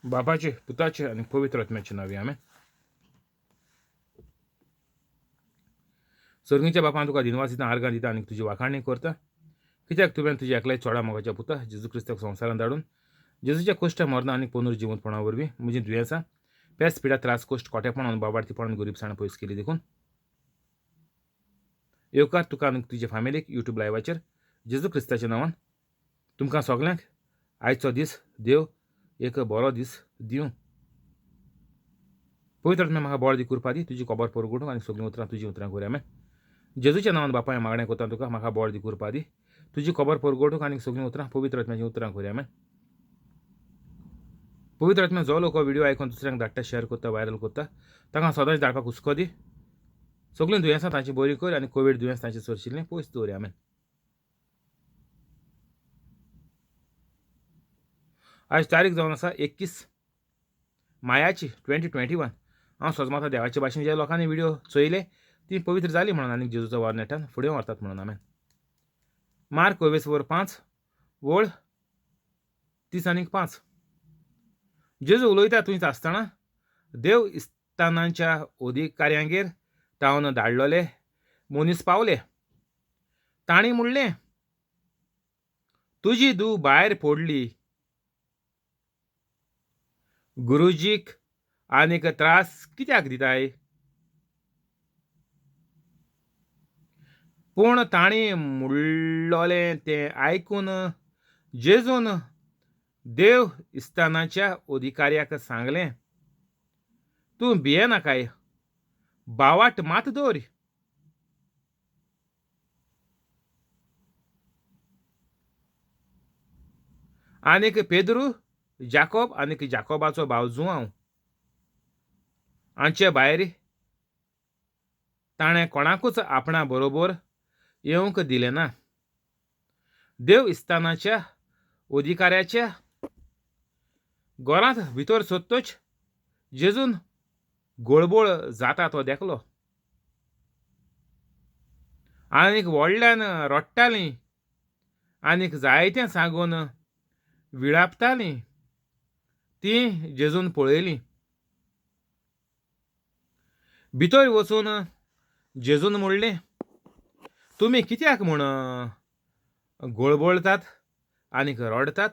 बापाचे, पुताचे आनी पवित्र आत्म्याचे नांवी, आमेन. सर्गीच्या बापान तुका दिनवास दिता, आर्गां दिता आनी तुजी वाखाणी करता, कित्याक तुवें तुज्या एकल्या चोडा मोगाच्या पुता जेजू क्रिस्ताक संवसारांत धाडून जेजूच्या कश्ट मरणां आनी पुनर्जिवंतपणा वरवीं म्हजीं दुयेंसां, पेस, पिडा, त्रास, कश्ट, कोटेपण आनी बाबार्थीपणान गरिबसाण पयस केली देखून येवकार तुका आनी तुज्या फामिलीक युट्यूब लायवाचेर जेजू क्रिस्ताच्या नांवान. तुमकां सगल्यांक आयचो दीस देव एक बरो दीस दिवं. पवित्र आत्म्या म्हाका बळ दी, कृपा दी, तुजी खबर परगटूंक आनी सगळीं उतरां तुजीं उतरां करूया. आमेन. जेजूच्या नांवान बापाय मागणें करता तुका, म्हाका बळ दी, कृपा दी, तुजी खबर परगटूंक आनी सगळीं उतरां पवित्र आत्म्याचीं उतरां करूया. आमेन. पवित्र आत्म्या जो लोक व्हिडिओ आयकून दुसऱ्यांक धाडटा, शेअर करता, व्हायरल करता, तांकां सदांच धाडपाक हुस्को दी. सगळीं दुयेंसां तांची बरी कर आनी कोवीड दुयेंस तांचे सरशिल्लें पयस दवरया. आमेन. आज तारीख जावन आसा 21 मायाची 2021. हांव सजमाता देवाचे भाशेन ज्या लोकांनी व्हिडिओ चोयले ती पवित्र जाली म्हणून आनी जेजूचो वावर नेटान फुडें व्हरतात म्हणून. आमेन. मार्क 24 वर 5 वळ 30 आनी 5. जेजू उलयता थंयच आसतना देव इस्तानांच्या अधिकाऱ्यांगेर तावन धाडलोले मनीस पावले. तांणी म्हणलें, तुजी धूव भायर पडली, गुरुजीक आनीक त्रास कित्याक दिताय? पूण तांणी म्हणलोलें तें आयकून जेजून देव इस्तानाच्या अधिकाऱ्याक सांगलें, तूं भियेनाकाय, बावाट मात दवर. आनीक पेद्रू, जाकोब आनीक जाकोबाचो भाव जुआंव हांचे भायर ताणें कोणाकूच आपणा बरोबर येवंक दिलें ना. देव इस्तानाच्या अधिकाऱ्याच्या घरांत भितर सोदतच जेजून गोळबोळ जाता तो देखलो आनीक व्हडल्यान रडटालीं आनीक जायतें सांगून विळापतालीं तीं जेजून पळयलीं. भितर वचून जेजून म्हणलें, तुमी कित्याक म्हूण गोळबोळतात आनीक रडटात?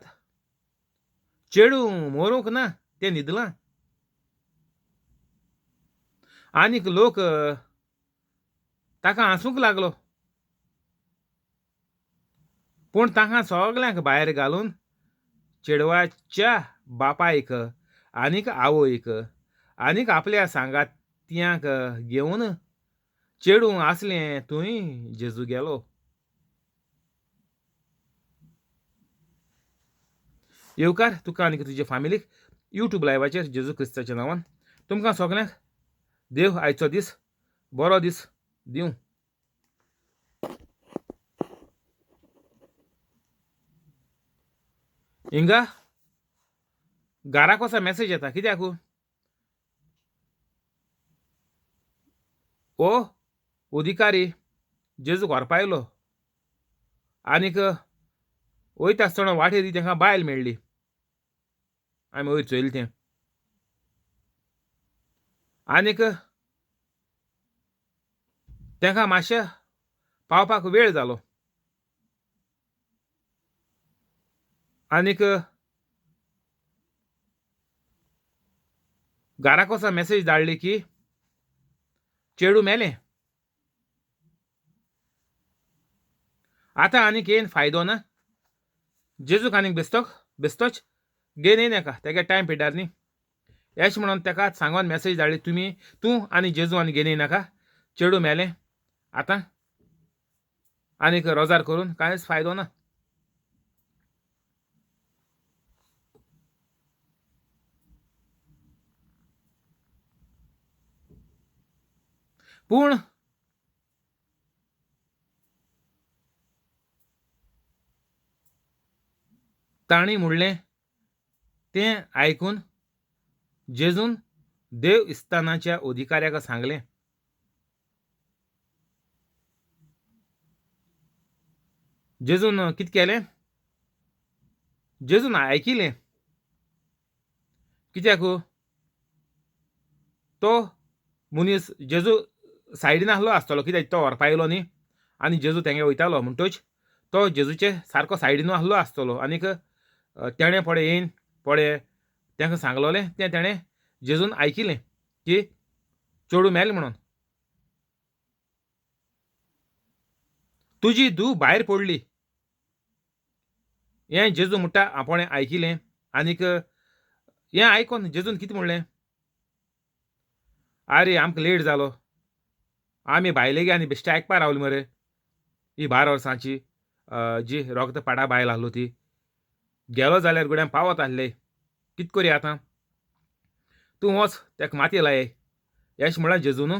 चेडूं मरूंक ना, तें न्हिदलां. आनीक लोक ताका हांसूंक लागलो. पूण तांकां सगल्यांक भायर घालून चेडवाच्या बापायक आनीक आवयक आनीक आपल्या सांगात्यांक घेवन चेडूं आसलें थंय जेजू गेलो. येवकार तुका आनी तुजे फामिलीक युट्यूब लायवाचेर जेजू क्रिस्ताच्या नांवान. तुमकां सगल्यांक देव आयचो दीस बरो दीस दिवं. हिंगा घराक वचा मॅसेज येता कित्याक ओ अधिकारी जेजूक व्हरपा आयलो आनीक वयता आसतना वाटेर तांकां बायल मेळ्ळी. आमी वयर चोयलें तें आनीक तांकां मातशें पावपाक वेळ जालो आनीक घराक वचा मॅसेज धाडली की चेडूं मेलें. आतां आनीक येन फायदो ना. जेजूक आनीक बेस्तोक बेस्तोच घेवन येयनाका, तेगे टायम पिड्ड्यार न्ही. एश म्हणून ताका सांगोन मॅसेज धाडली, तुमी तूं आनी जेजू आनी घेवन येयनाका, चेडूं मेलें, आतां आनीक रोजार करून कांयच फायदो ना. पूण तांणी म्हणलें तें आयकून जेजून देव इस्तानाच्या अधिकाऱ्याक सांगलें, जेजून कितें केलें? जेजून आयकिलें कित्याक तो मनीस जेजू सायडीन आसलो आसतलो, कित्याक तो व्हरपा येयलो न्ही आनी जेजू तेंगे वयतालो म्हणटच तो जेजूचे सारको सायडीनू आसलो आसतलो. आनीक तेणें पळय येयन पळय तांकां सांगलोलें तें तेणें जेजून आयकिलें की चेडूं मेलें म्हणून. तुजी धूव भायर पडली हें जेजू म्हणटा आपणें आयकिलें. आनीक हें आयकोन जेजून कितें म्हणलें, आरे आमकां लेट जालो, आमी भायले आनी बेश्टे आयकपा रावली मरे ही 12 वर्सांची जी रोगत पाडा बायल आहलो ती गेलो जाल्यार गुड्यान पावत आहले, कित करी आतां तूं वच तेका माती लाय अशें म्हळ्यार जेजून.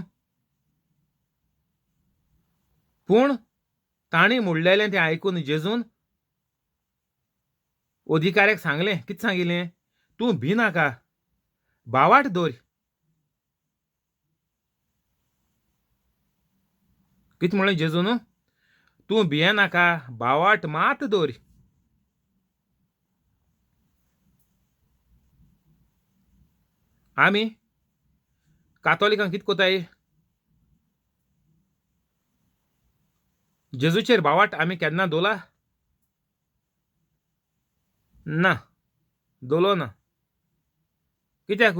पूण तांणी म्हणलेलें तें आयकून जेजून अधिकाऱ्याक सांगलें, कितें सांगिल्लें, तूं भिनाका, बावाट दवर. कितें म्हणलें जेजून, तूं भियेनाका, बावाट मात दवर. आमी कातोलिकांक कितें कोताय, जेजूचेर बावाट आमी केन्ना दवरला ना, दवरलो ना. कित्याक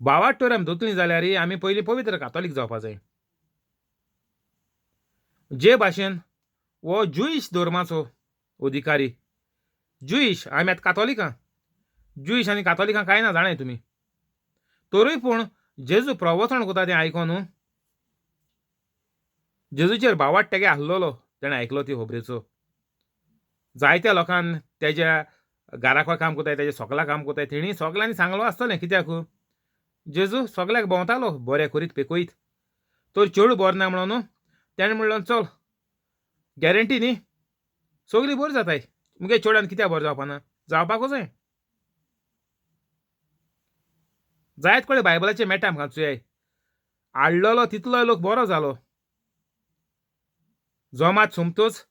बावाट तर आमी दवरतलीं जाल्यार आमी पयलीं पवित्र कातोलीक जावपा जाय. जे भाशेन हो ज्युईश धर्माचो अधिकारी, ज्युईश, आमी आतां कातोलिकां, ज्युईश आनी कातोलिकां कांय ना जाणाय तुमी, तरूय पूण जेजू प्रवचन कोता तें आयकोन न्हू जेजूचेर बावाट तेगे आहलोलो, तेणें आयकलो ती खबरेचो. जायत्या लोकान तेज्या घराक काम कोताय, तेज्या सोकला काम कोताय, तेणी सगल्यांनी सांगलो आसतलें. कित्याक जेजू सगल्याक भोंवतालो बरें करीत पेकयत, तर चेडूं बरें ना म्हणून तेणें म्हणलो चल गॅरंटी न्ही सगळीं बरीं जाताय, मुगे चेड्यान कित्याक बरें जावपा ना, जावपाकूच जाय. जायत कडेन बायबलाचें मेळटा आमकां चोयाय, हाडलेलो तितलोय लोक बरो जालो. जोमात सोमतोच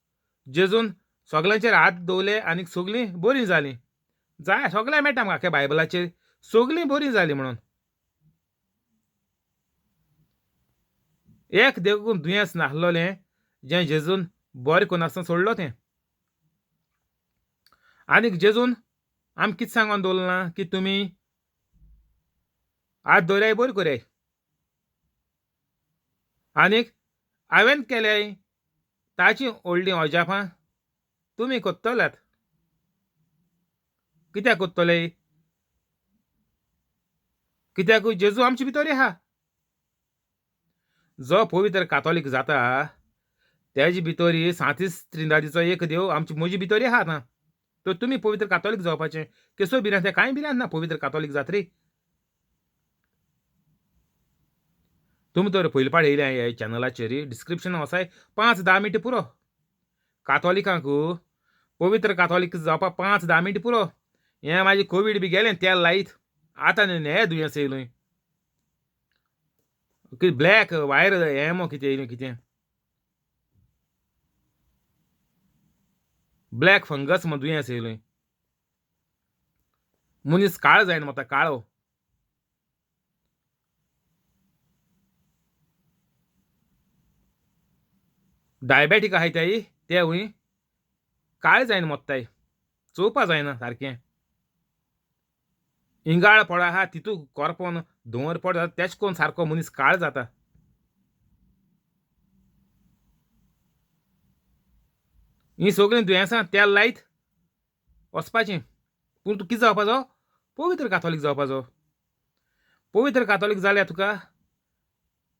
जेजून सगल्यांचेर हात दवरले आनी सगळीं बरीं जालीं. जाय सगळें मेळटा आमकां आख्या बायबलाचेर सगळीं बरीं जालीं म्हणून. एक देखून दुयेंस नासलोलें जें जेजून बरें करिनासतना सोडलो तें. आनीक जेजून आमकां कितें सांगून दवरलां की तुमी हात दवराय बरें कराय, आनीक हांवें केल्याय ताची व्हडलीं अजापां तुमी कोत्तल्यात. कित्याक कोत्तले, कित्याक जेजू आमचे भितर आहा. जो पवित्र कातोलीक जाता तेजे भितर सांतीस त्रिंदादीचो एक देव आमचे म्हजे भितर आहा आतां. तर तुमी पवित्र कातोलीक जावपाचें, केसो भिरांत कांय भिरांत ना पवित्र कातोलीक जात रे. तुमी तर पयले पाट येयल्या ह्या चॅनलाचेर, डिस्क्रिप्शन वसाय 5-10 मिनटां पुरो कातोलिकांक पवित्र कातोलीक जावपाक 5-10 मिनटां पुरो. हें मागीर कोवीड बी गेलें तेल लायत आतां न्ही हें दुयेंस येयलें कितें ब्लॅक वायर हें मो कितें येयलें, कितें ब्लॅक फंगस म्हण दुयेंस येयलें. मनीस काळो जायना म्हणटा, काळो. डायबेटीक आहाय तेय तेवूय काळे जायना मोत्ताय, चोवपा जायना सारकें. इंगाळ पड आहा तितू कोरपोन धुंवर पड जाता तेच कोन सारको मनीस काळ जाता. हीं सगळीं दुयेंसां तेल लायत वचपाचें. पूण तूं कितें जावपाचो, पवित्र कातोलीक जावपाचो. पवित्र कातोलीक जाल्यार तुका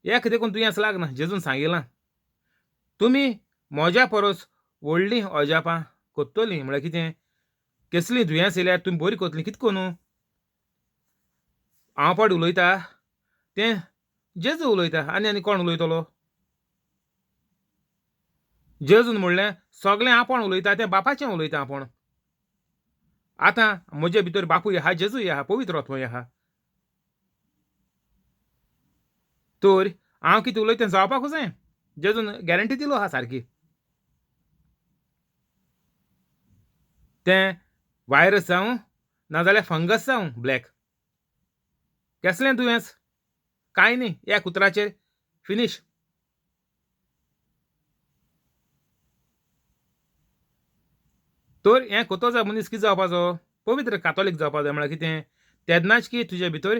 एक देखून दुयेंस लागना. जेजून सांगिलां तुमी म्हज्या परस व्हडलीं अजापां कोत्तलीं, म्हळ्यार कितें केसलीं दुयेंस येयल्यार तुमी बरीं कोतलीं. कितें करून हांव पाड उलयता तें जेजू उलयता, आनी आनी कोण उलयतलो. जेजून म्हणलें सगळें आपूण उलयता तें बापाचें उलयता आपूण. आतां म्हजे भितर बापूय आहा, जेजूय आहा, पवित्र आत्मोय आहा, तर हांव कितें उलयता तें जावपाकूच जाय. जेजून गॅरंटी दिलो आहा सारकी. तें व्हायरस जावं नाजाल्यार फंगस जावं ब्लॅक, केसलें दुयेंस कांय न्ही, एक उतराचेर फिनीश. तर हें कोतोजा मनीस कितें जावपाचो? पवित्र कातोलीक जावपा जाय. म्हळ्यार कितें? तेन्नाच की तुजे भितर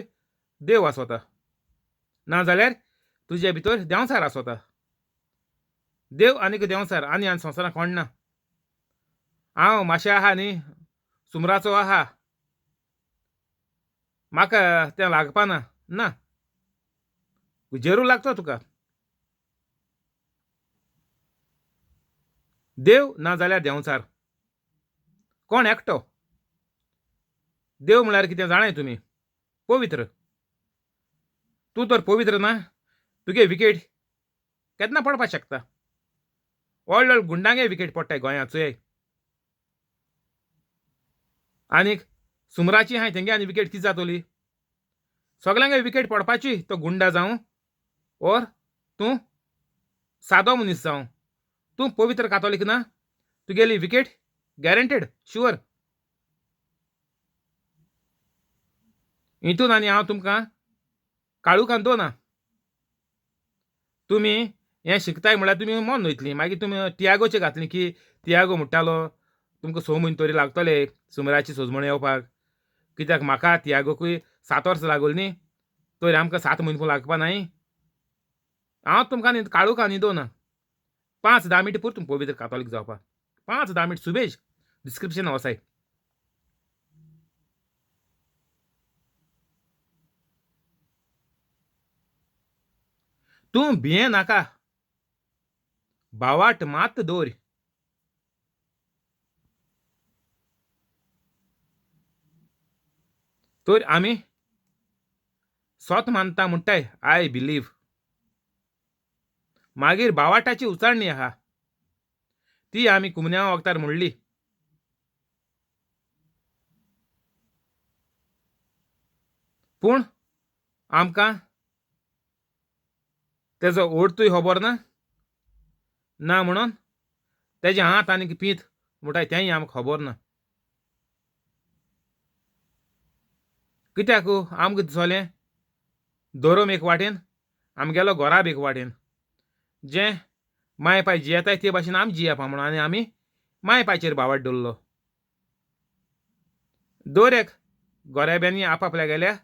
देव आसता, नाजाल्यार तुजे भितर देंवचार आसता. देव आनीक देंवचार आनी आनी संवसारांत कोण ना. हांव मातशें आहा न्ही, सुमराचो आहा, म्हाका तें लागपा ना. ना, जेरू लागतो तुका. देव ना जाल्यार देंवचार कोण एकटो. देव म्हळ्यार कितें जाणाय तुमी? पवित्र. तूं तर पवित्र ना, तुगे विकेट केन्ना पडपाक शकता. व्हड व्हड गुंडांगे विकेट पडटाय गोंयांत चोय. आनीक सुमराची आहाय तेंगे आनी विकेट कितें जातली? सगल्यांगे विकेट पडपाची. तो गुंडा जावं ओर तूं सादो मनीस जावं, तूं पवित्र कातोलीक ना, तुगेली विकेट गॅरंटेड शुअर. हितून आनी हांव तुमकां काळूकान दवरना. तुमी हें शिकताय म्हळ्यार तुमी मन वयतली. मागीर तुमी तियागोचें घातली की तियागो म्हणटालो तुमकां 6 म्हयने तरी लागतले सुमराची सजमण येवपाक. कित्याक म्हाका तियागोकूय 7 वर्सां लागोली न्ही, तर आमकां 7 म्हयने पूण लागपा नाय. हांव तुमकां न्ही काळूकान न्ही दवरना. 5-10 मिनटां पुरो तुमकां पवित्र कातोलीक जावपाक. 5-10 मिनट सुबेज डिस्क्रिप्शन वसाय. तूं भिये नाका, बावाट मात दवर. तर आमी सोत मानता म्हणटाय, I believe. मागीर बावाटाची उचारणी आहा ती आमी कुमन्या वखदार म्हणली. पूण आमकां तेजो ओडतूय खबर ना, ना म्हणून तेजे हात आनी पीत म्हणटाय तेंय आमकां खबर ना. कित्याक आमकां दिसलें धोरम एक वाटेन, आमगेलो गोराब एक वाटेन, जें माय पाय जियेताय ते भाशेन आमी जियेवपा म्हणून आनी आमी माय पायचेर बावट दवरलो. दर एक गोरेब्यांनी आपापल्या गेल्या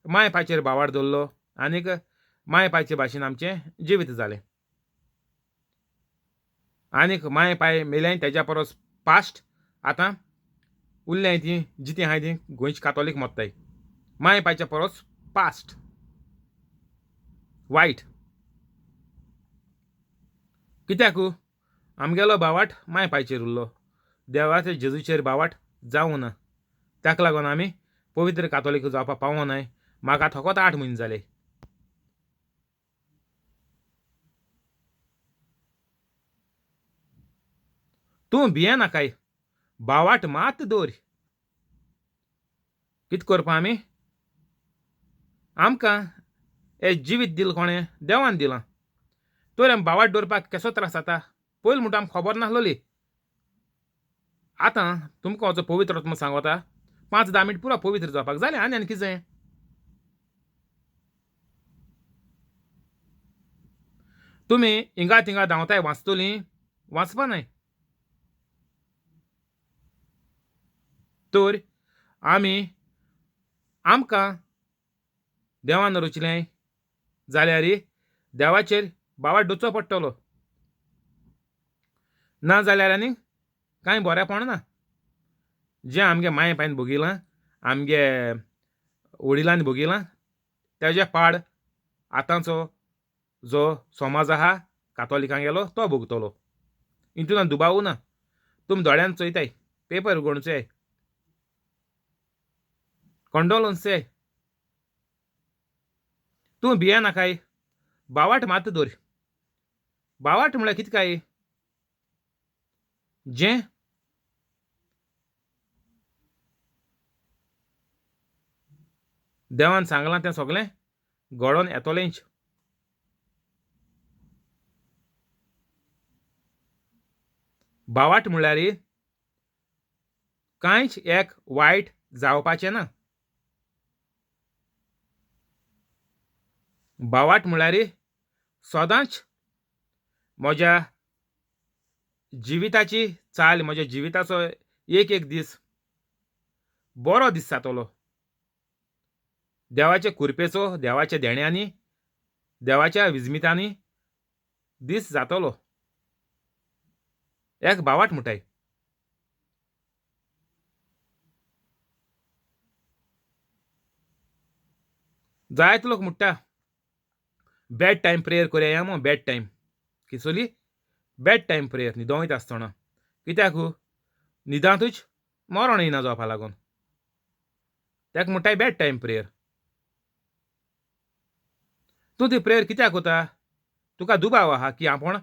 माय पायचेर बावट दवरलो आनीक माय पायचे भाशेन आमचें जिवीत जालें. आनीक माय पाय मेल्यान तेज्या परस पास्ट आतां उरल्याय ती जितीं आहाय ती गोंयची कातोलीक मोत्ताय. माय पायच्या परस पास्ट वायट. कित्याक आमगेलो बावाट माय पायचेर उरलो, देवाचे जेजूचेर बावाट जावं ना. ताका लागून आमी पवित्र कातोलीक जावपाक पावनाय. म्हाका थकोत 8 म्हयने जाले. तूं भिये नाकाय, बावाट मात दवर. कितें करपा आमी? आमकां हें जिवीत दिलां कोणें? देवान दिलां. तर आमी बावाट दवरपाक केसो त्रास जाता पयलीं म्हणटा आमकां खबर नासलोली. आतां तुमकां वचो पवित्र आत्मा सांगता, 5-10 मिनट पुरो पवित्र जावपाक जालें. आनी आनी कितें जाय? तुमी हिंगा थिंगा धांवताय वाचतलीं, वाचपा नाय. तर आमी आमकां देवान रचलें जाल्यार देवाचेर बावाट दवरचो पडटलो, ना जाल्यार आनी कांय बरेंपण ना. जें आमगे माय पायन भोगिलां, आमगे वडिलांनी भोगिलां, तेजे पाड आतांचो जो समाज आहा कातोलिकां गेलो तो भोगतलो. हितून दुबावू ना. तुमी दोळ्यान चोयताय, पेपर उगोवन चोयाय, कंडोलन्स चोयाय. तूं भिये नाकाय, बावाट मात दवर. बावाट म्हळ्यार कितें काय? जें देवान सांगलां तें सगळें घडोवन येतलेंच. बावाट म्हळ्यार कांयच एक वायट जावपाचें ना. बावाट म्हळ्यार सदांच म्हज्या जिविताची चाल, म्हज्या जिविताचो एक एक दीस बरो दीस जातलो. देवाचे कुरपेचो, देवाच्या देण्यांनी, देवाच्या विजमितांनी दीस जातलो. एक बावाट म्हणटाय. जायते लोक म्हणटा बेड टायम प्रेयर करया मो, बेड टायम किसोली बेड टायम प्रेयर न्हिदों वयता आसतना. कित्याक न्हिदांतूच मरण येना जावपा लागून ताका म्हणटाय बेड टायम प्रेयर. तूं ती प्रेयर कित्याक कोता? तुका दुबाव आहा की आपूण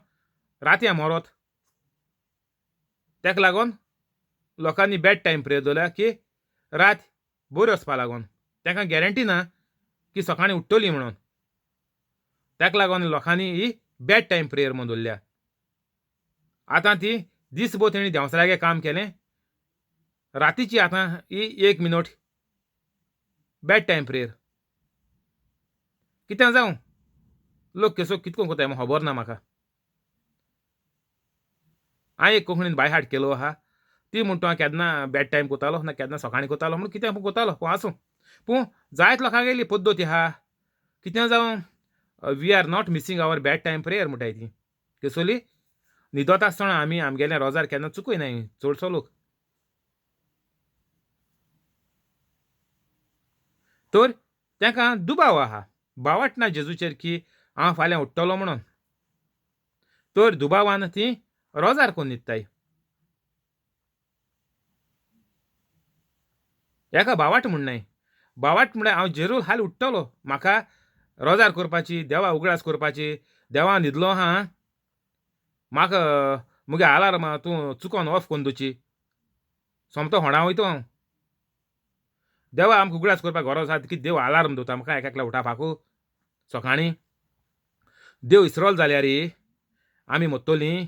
रातयां मरत, ताका लागून लोकांनी बेड टायम प्रेयर दवरल्या की रात बरी वचपा लागून. तांकां गॅरंटी ना की सकाळीं उठ्ठली म्हणून, ताका लागून लोकांनी ही बेड टायम प्रेयर म्हूण दवरल्या. आतां ती दीसभर तेणी देंवचारागेर काम केलें, रातीची आतां ही एक मिनट बेड टायम प्रेयर. कितें जावं, लोक केसो कितको कोताय म्हूण खबर ना म्हाका. हांवें एक कोंकणीन बाय हार्ट केलो आहा, ती म्हणटा हांव केन्ना बेड टायम कोतालो ना केन्ना सकाळीं कोतालो म्हूण कितें कोतालो. पूण आसूं, पूण जायत लोकांगेली पद्दत आहा. कितें जावं, we are not missing our bed time prayer म्हणटाय ती. केसोली न्हिदत आसतना आमी आमगेलें रोजार केन्ना चुकयनाय चडसो लोक. तर तांकां दुबाव आहा, बावट ना जेजूचेर की हांव फाल्यां उठ्ठलो म्हणून, तर दुबावान ती रोजार कोन्न न्हिदताय. हेका बावाट म्हणनाय. बावाट म्हळ्यार हांव जेरूल हाल उठ्ठलो, म्हाका रोजार करपाची, देवा उगडास करपाची, देवा न्हिदलो आहा, म्हाका मुगे आलार्म तूं चुकोन ऑफ करून दिवची, सोमतो होणा वयतो हांव. देवा आमकां उगडास करपाक गरज आसा की देव आलार्म दवरता आमकां एक एकल्या उठापाकू सकाळीं. देव इसरोल जाल्यार आमी मोत्तोलीं,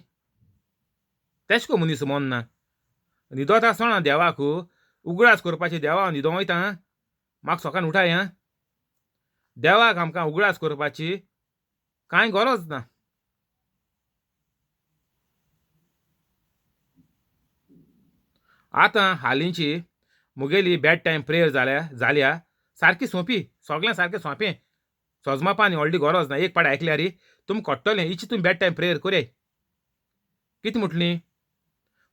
तेश को मनीस मन ना. न्हिदत आसतना देवाक उगडास करपाची, देवा न्हिदों वयता म्हाका सकाळीं उठाय. आं, देवाक आमकां उगडास करपाची कांय गरज ना. आतां हालींची मुगेली बेड टायम प्रेयर जाल्या सारकी सोंपी, सगळें सारकें सोंपें, सोजमापान व्हडली गरज ना. एक पाट आयकल्यार तुमकां कळटलें इची तुमी बेड टायम प्रेयर करयाय. कितें म्हटली?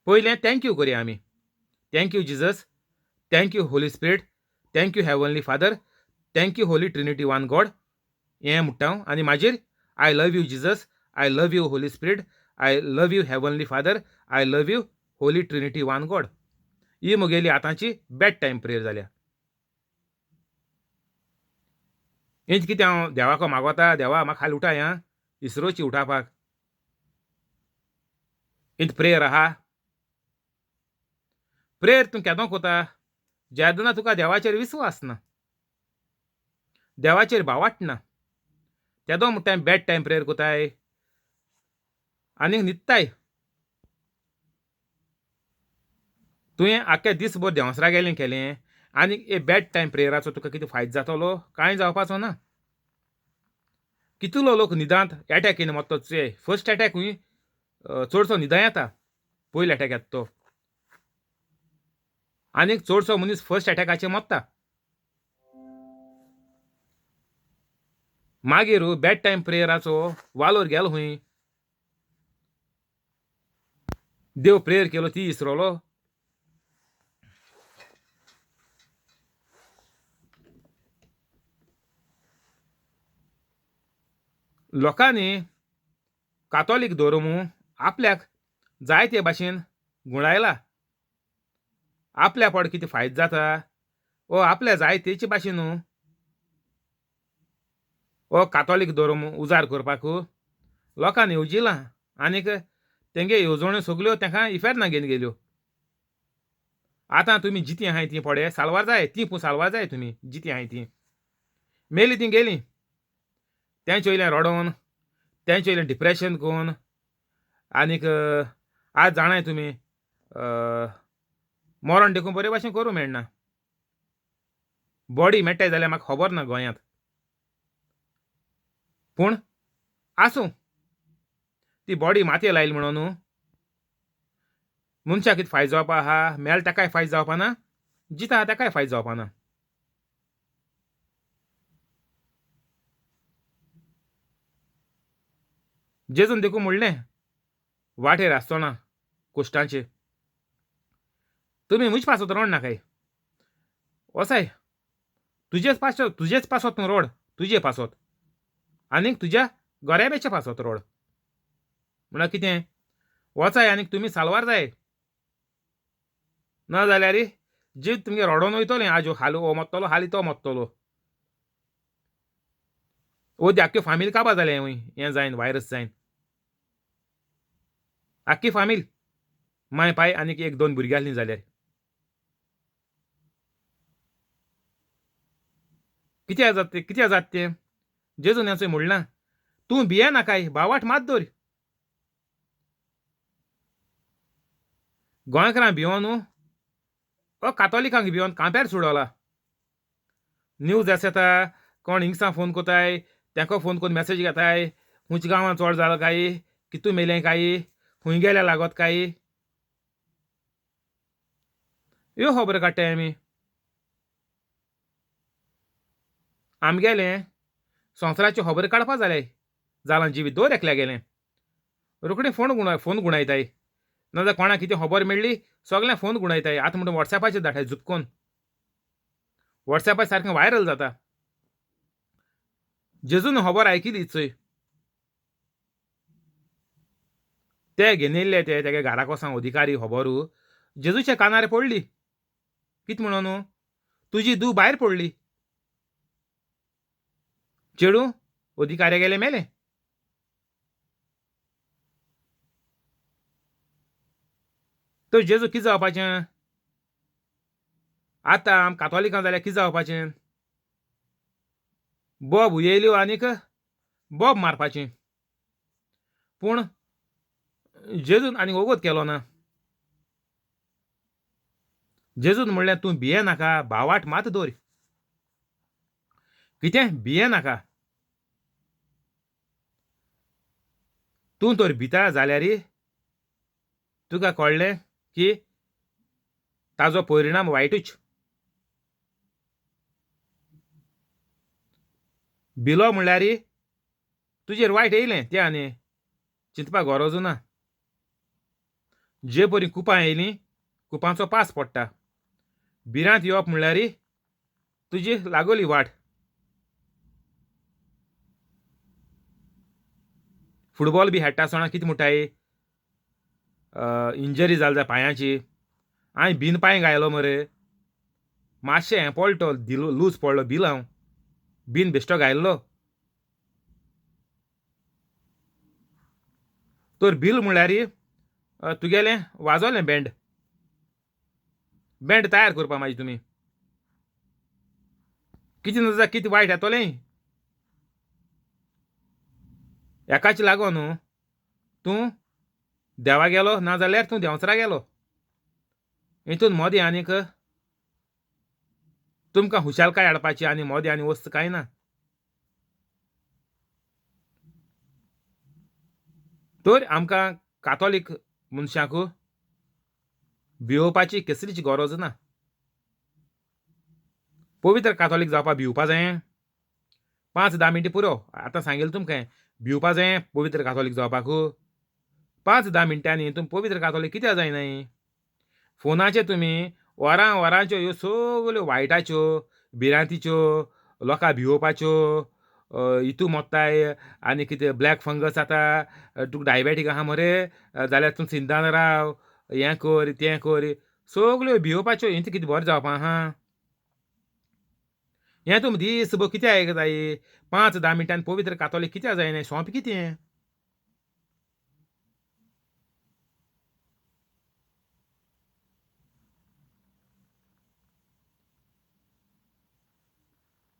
पयलें thank you करया आमी. Thank you Jesus, thank you Holy Spirit, thank you heavenly Father, thank you Holy Trinity one God, हें म्हणटा हांव. आनी मागीर I love you Jesus, I love you Holy Spirit, I love you heavenly Father, I love you Holy Trinity one God. ही म्हगेली आतांची bed time prayer जाल्या. हेंच कितें हांव देवाको मागोता, देवा म्हाका खाली उठाय आं, इसरोची उठापाक. इंत प्रेयर आहा. प्रेयर तूं केदो कोता जेन्ना तुका देवाचेर विस्वास ना, देवाचेर भावाट ना, तेदो म्हणटा बेड टायम प्रेयर कोताय आनी न्हिदताय. तुवें आख्खे दीसभर देंवसरा गेलें केलें आनी ए बेड टायम प्रेयराचो तुका कितें फायदो जातलो? कांय जावपाचो ना. कितलो लोक न्हिदांत एटॅक येवन मरता. चोय फर्स्ट एटॅकूय चडसो न्हिदां येता, पयलो एटॅक येता तो, आनीक चडसो मनीस फर्स्ट एटॅकाचेर मरता. मागीर बेड टायम प्रेयराचो वालोर गेलो खंय? देव प्रेयर केलो ती इसरोलो. लोकांनी कातोलीक धर्म आपल्याक जाय ते भाशेन गुणायला. आपल्या पड कितें फायदो जाता ओ आपल्या जाय तेचे भाशेन न्हू हो कातोलीक धर्म उजार करपाक लोकांनी येवजिलां आनीक तेंगे येवजण्यो सगल्यो तेंका इफेर्ना घेवन गेल्यो. आतां तुमी जितीं आहाय तीं पडे साल्वार जाय, तीं पूण साल्वार जाय. तुमी जितीं आहाय तीं मेलीं तीं गेलीं. तेंचे वयल्यान रडोन, तेंचे वयल्यान डिप्रेशन करून आनीक आज जाणाय तुमी मरण देखून बरे भाशेन करूं मेळना. बॉडी मेळटाय जाल्यार म्हाका खबर ना गोंयांत, पूण आसूं, ती बॉडी मातये लायली म्हणून मनशाक कितें फायदो जावपा आहा? मेल ताकाय फायदो जावपा ना, जिता आहा ताकाय फायदो जावपा ना. जेजून देखून म्हणलें वाटेर आसतना कुश्टांचे, तुमी म्हजे पासत रोड नाकाय, वसाय तुजेच पासत, तुजेच पासत तूं रोड, तुजे पासत आनीक तुज्या गोऱ्याब्याच्या पासत रोड. म्हणल्यार कितें, वचाय आनीक तुमी साल्वार जाय, ना जाल्यार जीव तुमगे रडोन वयतलें. आजो हाल हो मत्तलो, हाली तो मत्तलो, ओ आख्ख्यो फामील काबा जालें हें जायन, व्हायरस जायन आख्खी फामील, माय पाय आनीक एक दोन भुरगीं आसलीं जाल्यार कित्याक जाता तें, कित्याक जाता तें? जेजून हें म्हणलां, तूं भिये नाकाय, भावाट मात दवर. गोंयकारां भिवन ओ कातोलिकांक भिवन कांप्यार सोडवला. न्यूज आस येता, कोण हिंगसां फोन कोताय, तेंको फोन करून मॅसेज घेताय, खंयच्या गांवांत चड जालो काय, कितू मेलें काय, खंय गेल्या लागत काय, ह्यो खबरो काडटाय आमी. आमगेलें संवसाराच्यो खबरो काडपा जालें जालां जिवीत दर एकल्या गेलें. रोखडें फोन गुण फोन गुणायताय, नाजाल्यार कोणाक कितें खबर मेळ्ळी सगळें फोन गुणायताय. आतां म्हणटा वॉट्सॅपाचेर धाडटाय झुपकोन, वॉट्सॅपार सारकें व्हायरल जाता. जेजून खबर आयकिली चोय, ते घेनिल्ले ते तेगे घराक वचोन अधिकारी खबरू जेजूच्या कानार पडली. कितें म्हणून, तुजी धूव भायर पडली, चेडूं अधिकाऱ्या गेलें मेलें. तर जेजू कितें जावपाचें आतां? आम कातोलिकां जाल्यार कितें जावपाचें? बोब येयल्यो आनीक बोब मारपाचें. पूण जेजून आनी वोगोत केलो ना. जेजून म्हणलें तूं भिये नाका, भावाट मात दवर. कितें भिये नाका? तूं तर भिता जाल्यार तुका कळ्ळें की ताजो परिणाम वायटूच. भिलो म्हणल्यार तुजेर वायट येयलें तें आनी चिंतपाक गरज ना. जे परी कुपां येयलीं कुपांचो पास पडटा. भिरांत येवप म्हणल्यार तुजी लागोली वाट. फुटबॉल बी खेळटा आसतना कितें म्हणटाय, इंजरी जाली जाय पांयाची, हांवें बीन पांय घायलो मरे, मातशें हें पडलो तो दिलो लूज पडलो बिल, हांव बीन बेश्टो घायल्लो. तर बील म्हणल्यार तुगेलें वाजोलें बँड, बँड तयार करपा मागीर तुमी कितें ना जाल्यार कितें वायट येतलें एकाच लागो न्हू. तूं देवा गेलो ना जाल्यार तूं देंवचारा गेलो. हितून मोदें आनीक तुमकां हुशालकाय हाडपाची आनी मोदें आनी वस्त कांय ना. तर आमकां कातोलीक मनशांक भियोवपाची कसलीच गरज ना. पवित्र कातोलीक जावपाक भिवपा जाय? 5-10 मिनटां पुरो. आतां सांगेल तुमकां भिवपा जाय पवित्र कातोलीक जावपाक? 5-10 मिनटांनी तुमी पवित्र कातोलीक कित्याक जायनाय? फोनाचेर तुमी वरां वरांच्यो ह्यो सगल्यो वायटाच्यो, भिरांतीच्यो, लोकां भिवोवपाच्यो, हितू मोत्ताय आनी कितें ब्लॅक फंगस जाता, तुका डायबेटीक आहा मरे जाल्यार तूं सिंदान राव, हें कर तें कर, सगल्यो भिवोवपाच्यो. हें कितें बरें जावपा आहा? हें तुमी दीसभर कित्याक आयकताय? 5-10 मिनटांनी पवित्र कातोलीक कित्याक जायना? सोंपें कितें?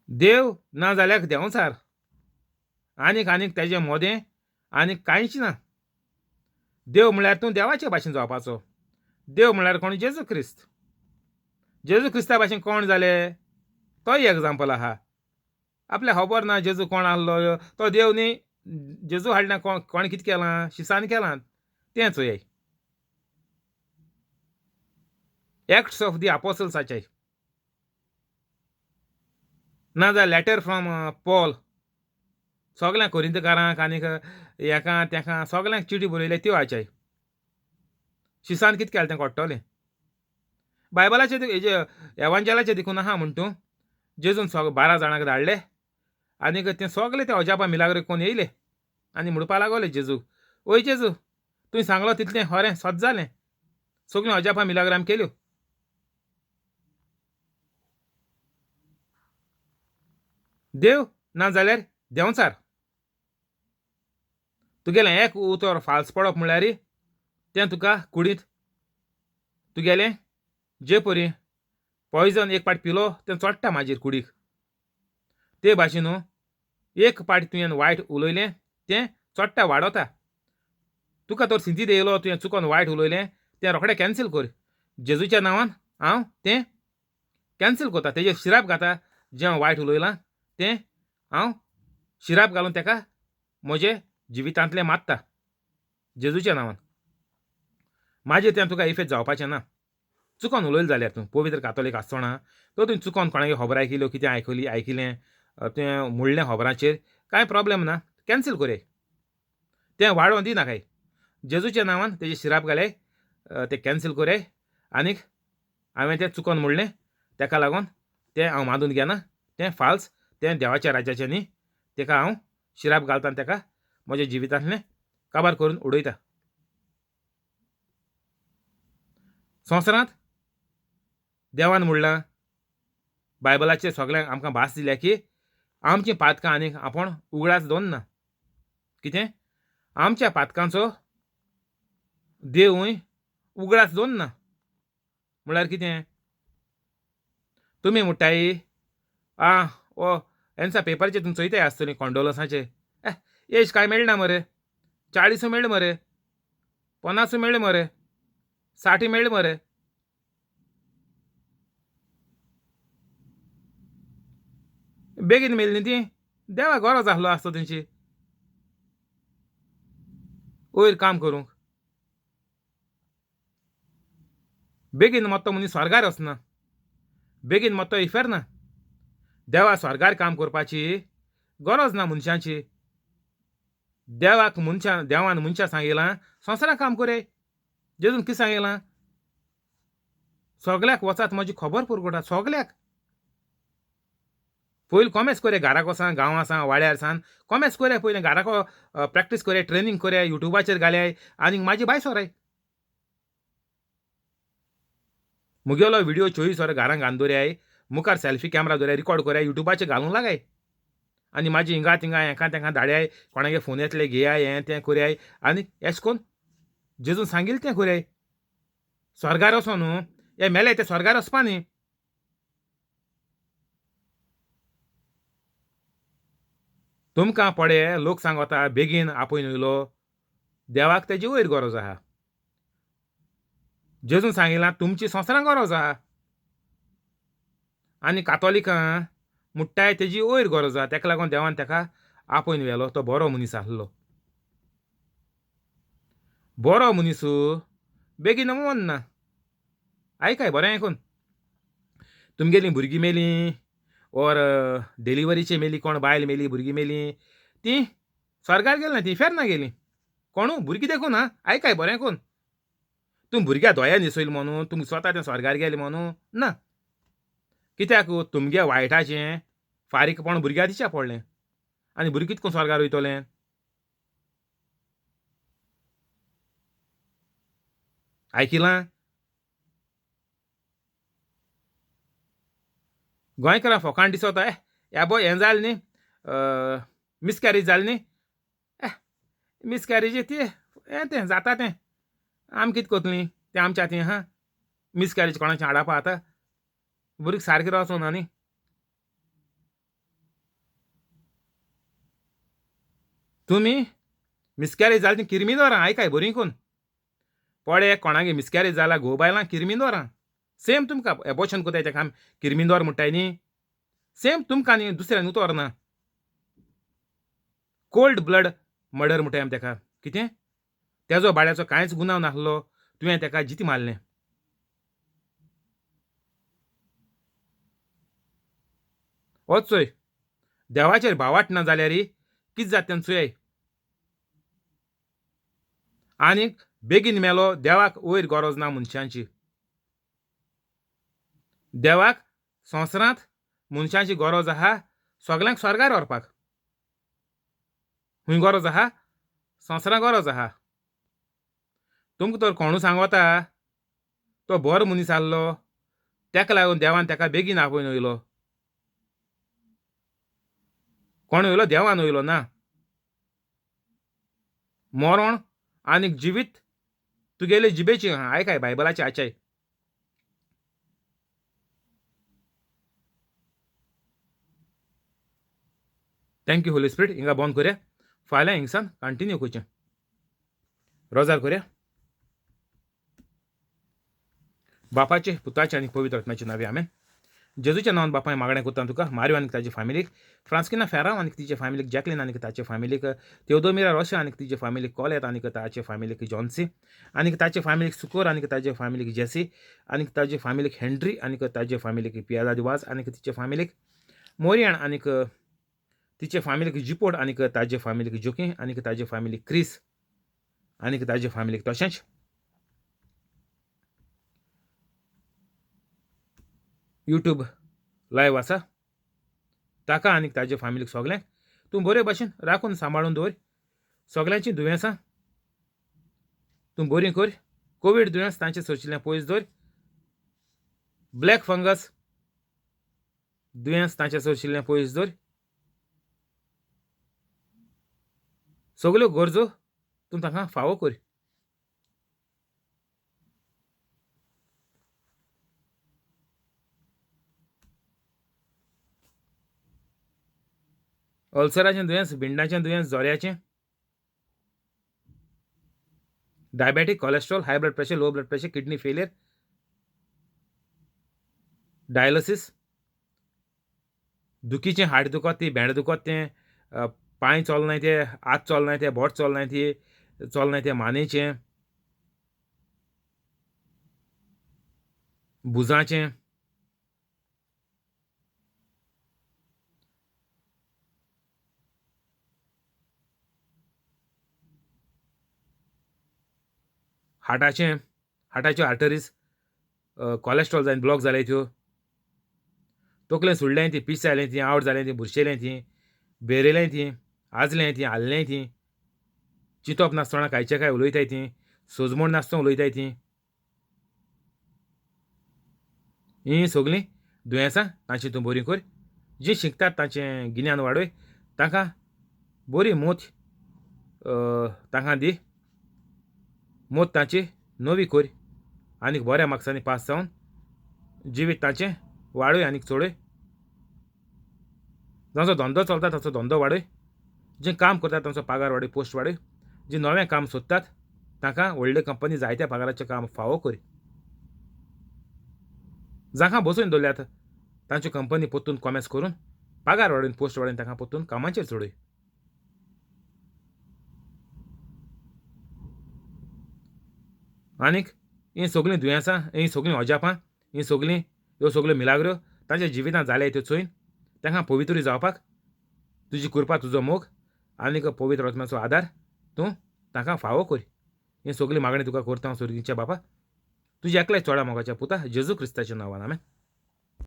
देव ना जाल्यार देंवचार, आनीक आनीक तेजे मोदें आनीक कांयच ना. देव म्हणल्यार तूं देवाचे भाशेन जावपाचो. देव म्हणल्यार कोण? जेजू क्रिस्त. जेजू क्रिस्ता भाशेन कोण जाले तोय एग्जाम्पल आहा. आपल्याक खबर ना जेजू कोण आहलो, तो देव न्ही. जेजू हाडल्या कोण कितें केलां, शिसान केलां तें चोयाय. एक्ट्स ऑफ the अपोसल्साचे ना जाल्यार लेटर फ्रॉम पॉल, सगळ्या कोरिंतकारांक आनीक हेका तेका सगळ्यांक चिटी बरयल्या त्यो वाचाय. शिसान कितें केलें तें कळटलें. बायबलाचें हेजे एवांजेलाचें देखून आहा म्हण तूं जेजून सग 12 जाणांक धाडले आनीक ते सगळे ते अजापां मिलाग्र कोन्न येयले आनी म्हणपा लागले जेजूक, ओय जेजू तुवें सांगलो तितलें खरें सत जालें, सगळीं अजापां मिलाग्र आमी केल्यो. देव ना जाल्यार देंवचार. तुगेलें एक उतर फाल्स पडप म्हणल्यार तें तुका कुडींत तुगेलें जे परी पॉयजन एक पाट पिलो तें चडटा मागीर कुडीक. ते भाशेन एक पाट तुवें वायट उलयलें तें चडटा वाडोता. तुका तर सिंतीद येयलो तुवें चुकोन वायट उलयलें तें रोखडें कॅन्सील कर. जेजूच्या नांवान हांव तें कॅन्सील करता. तेजेर शिराप घाता, जें हांव वायट उलयलां तें हांव शिराप घालून तेका म्हजे जिवितांतलें मारता जेजूच्या नांवान. मागीर तें तुका इफेक्ट जावपाचें ना. चुकोन उलयलें जाल्यार तूं पवित्र कातोलीक आसचो तर तुवें चुकोन कोणागे खबर आयकिल्यो कितें आयकली आयकिलें तुवें म्हणलें खबरांचेर कांय प्रोब्लेम ना, कॅन्सील कोरया, तें वाडोवन दिनाकाय. जेजूच्या नांवान तेजे शिराप घाले तें कॅन्सील कोरया आनीक हांवें तें चुकोन म्हणलें तेका लागून तें हांव मानून घेना, तें फाल्स, तें देवाच्या राज्याचें न्ही, तेका हांव शिराप घालता आनी तेका म्हज्या जिवितांतलें काबार करून उडयता. संवसारांत देवान म्हणलां बायबलाचेर सगळ्यांक आमकां भास दिल्या की आमचीं पातकां आनीक आपूण उगडास दवरना. कितें? आमच्या पातकांचो देवूय उगडास दवरना. म्हणल्यार कितें? तुमी म्हणटाय आं ओ एन्सा पेपराचेर तुमी चोयताय आसतली कॉन्डोलन्साचे, एज कांय मेळना मरे, 40 मेळ्ळे मरे, 50 मेळ्ळे मरे, 60 मेळ्ळे मरे. बेगीन मेली न्ही ती, देवा गरज आसलो आसतो तेंची वयर काम करूंक. बेगीन मत्तो मनीस स्वर्गार वचना, बेगीन मत्तो इफेर्ना. देवा स्वर्गार काम करपाची गरज ना मनशांची. देवाक मनशां देवान मनशां सांगिलां संवसाराक काम कोरय. जेजून कितें सांगिलां? सगळ्याक वचात म्हजी खबर पुरगोटा सगळ्याक. पयलीं कोमेस कोरया, घराक वसान, गांवां सान, वाड्यार सान कोमेस कोरया, पयलीं घराक प्रॅक्टीस कोरया, ट्रेनींग कोरया, युट्यूबाचेर घालयाय आनीक म्हाजी बाय सोराय. मुगेलो व्हिडियो 24 वरां घरांक घालून दवरयाय, मुखार सेल्फी कॅमरा दवरयाय, रिकॉर्ड कोरयाय, युट्यूबाचेर घालूंक लागाय आनी म्हाजी हिंगा थिंगा हेका तेंका धाडयाय, कोणागे फोन येतले घेयाय, हें तें कोरयाय आनी एश कोन्न जेजून सांगिल्लें तें कोरयाय. स्वर्गार वचो न्हू, हे मेले ते स्वर्गार वचपा न्ही. तुमकां पडे लोक सांगता बेगीन आपोवन येयलो, देवाक तेजी वयर गरज आहा. जेजून सांगिलां तुमची संवसारांक गरज आहा. आनी कातोलिकां मुट्टाय तेजी वयर गरज आहा, तेका लागून देवान तेका आपोवन व्हेलो. तो बरो मनीस आसलो, बरो मनीस बेगीन वचना. आयकाय बरें आयकून, तुमगेलीं भुरगीं मेलीं ओर डिलिवरीची मेली, कोण बायल मेली, भुरगीं मेलीं, तीं स्वर्गार गेली ना, तीं इफेर्ना गेलीं. कोणू भुरगीं देखून आं, आयकाय बरें आयकून, तूं भुरग्या दोळ्या न्हेसयलें म्हणून तुमकां स्वता तें स्वर्गार गेलें म्हणून ना. कित्याक तुमगे वायटाचें फारीकपण भुरग्या दिशा पडलें आनी भुरगीं कितको स्वर्गार वयतलें. आयकिलां? गोंयकारां फोकाण दिसता, ए ह्या हें जालें न्ही, मिसकॅरेज जालें न्ही, ए मिसकॅरेज ती हें तें जाता तें, आमी कितें करतलीं तें आमच्या हातीन आहा. मिसकॅरेज कोणाचें हाडपा आतां भुरगीं सारकें वचना न्ही. तुमी मिसकॅरेज जाली ती किरमिदोरां आयकाय बरीं करून. पडे कोणागे मिसकॅरेज जाला घोव बायलां किरमिदोरां. सेम तुमकां एबॉर्शन कोताय तेका आमी किर्मिंदोर म्हणटाय न्ही, सेम तुमकां न्ही दुसऱ्यान उतर ना. कोल्ड ब्लड मर्डर म्हणटाय आमी तेका. कितें? तेजो बाड्याचो कांयच गुन्यांव नासलो, तुवें तेका जिती मारलें. वच चोय देवाचेर भावाट ना जाल्यार कितें जाता तें चोय. आनीक बेगीन मेलो, देवाक वयर गरज ना मनशांची. देवाक संवसारांत मनशांची गरज आहा सगल्यांक स्वर्गार व्हरपाक. खूंय गरज आहा? संवसारांत गरज आहा. तुमकां तर कोणू सांगता तो बरो मनीस आहलो, तेका लागून देवान तेका बेगीन आपोवन वयलो. कोण वयलो? देवान वयलो ना. मरण आनीक जिवीत तुगेले जिबेची. आयकाय बायबलाचे आचाय. Thank you Holi spirit. हिंगा बंद करया, फाल्यां हिंगसान कंटिन्यू करचें. रोजार करया. बापाचे पुताचे आनी पवित्र आत्म्याचे नांवे आमेन. जेजूच्या नांवान बापाय मागणें करता तुका, मारियो आनी ताजे फामिलीक, फ्रांस्किना फेरांव आनी तिचे फामिलीक, जॅकलीन आनी ताचे फामिलीक, तेवदोमिरा रोशा आनी तिचे फामिलीक, कॉलेत आनी ताचे फामिलीक, जॉन्सी आनी ताचे फामिलीक, सुकोर आनी ताचे फामिलीक, जेसी आनी ताचे फामिलीक, हेनरी आनी ताचे फामिलीक, पियादाद वाज आनी तिचे फामिलीक, मोरियान आनी तिचे फामिलीक, जिपोट आनी ताजे फामिलीक, जोकी आनी ताजे फामिलीक, क्रिस आनी ताजे फामिलीक, तशेंच यूट्यूब लायव आसा ताका आनी ताजे फामिलीक सगल्यांक तूं बरे भाशेन राखून सांबाळून दवर. सगल्यांचीं दुयेंसां तूं बरीं कर. कोवीड दुयेंस तांचे सोचिल्लें पयस दवर. ब्लॅक फंगस दुयेंस तांचे सोचिल्लें पयस दवर. सगल्यो गरजो तूं तांकां फावो कर. अल्सराचें दुयेंस, भिंडाचें दुयेंस, जोऱ्याचें, diabetic, cholesterol, high blood pressure, low blood pressure, kidney failure, dialysis, दुखीचें हाड दुखत ती, भेंड दुखत तें, पांय चलनाय ते, हात चलनाय ते, बोट चलनाय ती, चलनाय ते, मानेचें, भुजाचें, हार्टाचें, हार्टाच्यो आर्टरीज कॉलेस्ट्रॉल जावन ब्लॉक जाले त्यो, तकलें सुडलें ती, पीस जालें ती, आवट जालें ती, बुरशेलें ती, बेरेलें ती, आजलें ती, हाल्लें ती, चिंतप नासतना कांयचे काय उलयताय ती, सोजमण नासतना उलयताय ती, हीं सगलीं दुयेंसां तांची तूं बरी कर. जीं शिकतात तांचें गिन्यान वाडय, तांकां बरी मोत तांकां दी, मोत तांची नवी कर आनीक बऱ्या मार्क्सांनी पास जावन जिवीत तांचें वाडय आनीक चडय. जांचो धंदो चलता ताचो धंदो वाडय, जे काम करतात तांचो पगार वाडय, पोस्ट वाडय, जे नवें काम सोदतात तांकां व्हडले कंपनी जायत्या पगाराचें काम फावो कर. जांकां बसोवन दवरल्यात तांच्यो कंपनी परतून कॉमेर्स करून पगार वाडोवन पोस्ट वाडोवन तांकां परतून कामाचेर चडय. आनीक हीं सगळीं दुयेंसां, हीं सगळीं अजापां, हीं सगळीं ह्यो सगळ्यो मिलाग्रो तांच्या जिवितांत जाले त्यो चोयन तांकां पवित्र जावपाक तुजी कृपा, तुजो मोग आनीक पवित्र आत्म्याचो आदार तूं तांकां फावो कर. हीं सगळीं मागणी तुका करता हांव सुर्गीच्या बापा, तुज्या एकल्या चोडा मोगाच्या पुता जेजू क्रिस्ताच्या नांवान, आमेन.